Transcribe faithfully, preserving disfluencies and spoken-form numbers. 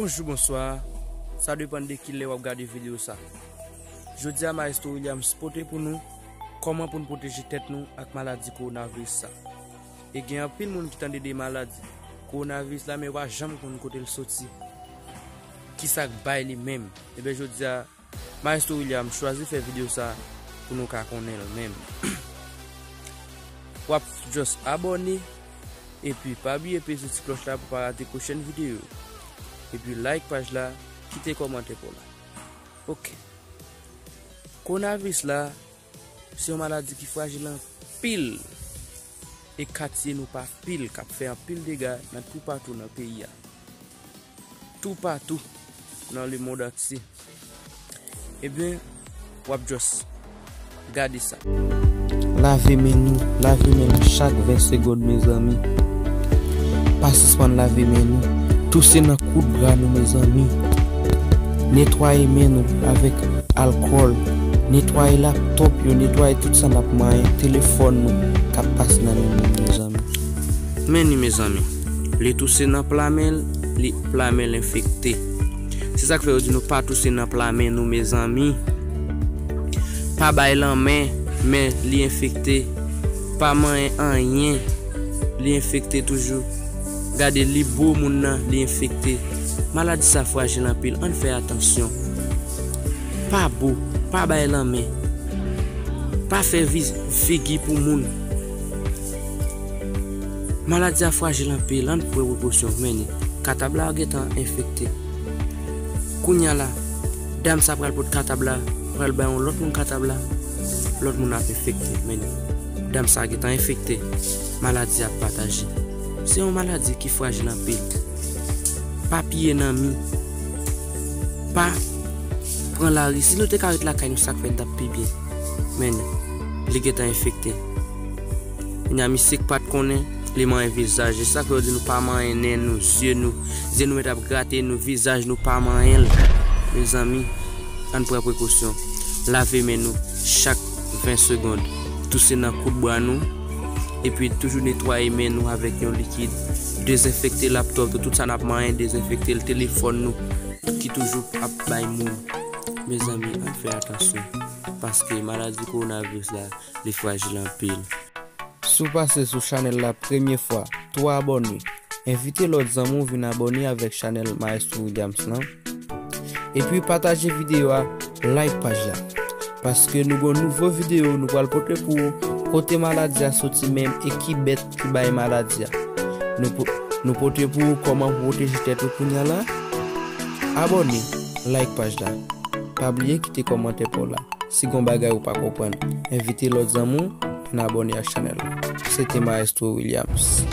Bonjou, bonswa. Sa depann de kilè w ap gade videyo sa. Jodi a, Maestro Williams pote pou nou kòman pou n pwoteje tèt nou ak maladi kowonaviris sa. E gen anpil moun ki tande de maladi kowonaviris la, men yo pa janm konn kote l soti. Kisa k bay li menm? Ebyen, jodi a, Maestro Williams chwazi fè videyo sa pou nou ka konnen l menm. W ap just abòne, epi pa bliye peze ti klòch la pou pa rate pwochèn videyo. Epi like paj la, kite kòmantè pa w la. Ok. Kowonaviris la, se yon maladi ki frajil anpil. E katye nou pa pil k ap fè anpil dega nan toupatou nan peyi a. Toupatou nan lemonn antye. Ebyen, w ap just gade sa. Lave men nou, lave men nou chak ven segonn, mezanmi. Pa sispann lave men nou. Touse nan kout bra nou, mezanmi. Netwaye men nou avèk alkòl. Netwaye laptòp yo, netwaye tout sa n ap manyen, telefòn nou k ap pase nan men moun, mezanmi. Men ni, mezanmi. Li touse nan pla men l, li pla men l enfekte. Se sa k fè yo di nou pa touse nan pla men nou, mezanmi. Pa bay lanmen, men li enfekte. Pa manyen anyen, li enfekte toujou. Gade, li bo moun nan, li enfekte. Maladi sa frajil anpil, ann fè atansyon. Pa bo, pa bay lanmen. Pa fè vi-, figi pou moun. Maladi a frajil anpil, ann pran prekosyon, men ni. Katab la gentan enfekte. Kounye a la, dam sa pral pot katab la, pral bay yon lòt moun katab la, lòt moun ap enfekte, men ni. Dam sa gentan enfekte, maladi ap pataje. Se yon maladi ki frajil anpil. Pa piye nan mi. Pa pran lari. Si nou te ka ret lakay nou, sa k fè n t ap pi byen. Men ni, li gentan enfekte. Kounye a, misye k pa t konnen, li manyen vizaj. E sa k fè yo di nou pa manyen nen nou, zye nou. Zye nou mèt ap grate nou, vizaj nou pa manyen l. Mezanmi, ann pran prekosyon. Lave men nou chak ven segonn. Touse nan kout bra nou. Epi toujou netwaye men nou avèk yon likid. Dezenfekte laptòp, tout sa n ap manyen, dezenfekte l, telefòn nou ki toujou ap bay moun. Mezanmi, ann fè atansyon. Paske maladi kowonaviris la, li frajil anpil. Si w pase sou chanèl la premye fwa, tou abòne. Envite lòt zanmi w vin abòne avèk chanèl Maestro Williams lan. Epi pataje videyo a, like paj la. Paske nou gen nouvo videyo nou pral pote pou ou, kote maladi a soti menm e ki bèt ki bay maladi a. Nou po-, nou pote pou ou kòman pou pwoteje tèt ou kounye a la. Abòne, like paj la. Pa bliye kite kòmantè pa w la. Si gon bagay ou pa konprann, envite lòt zanmi w vin abòne ak chanèl la. Se te Maestro Williams.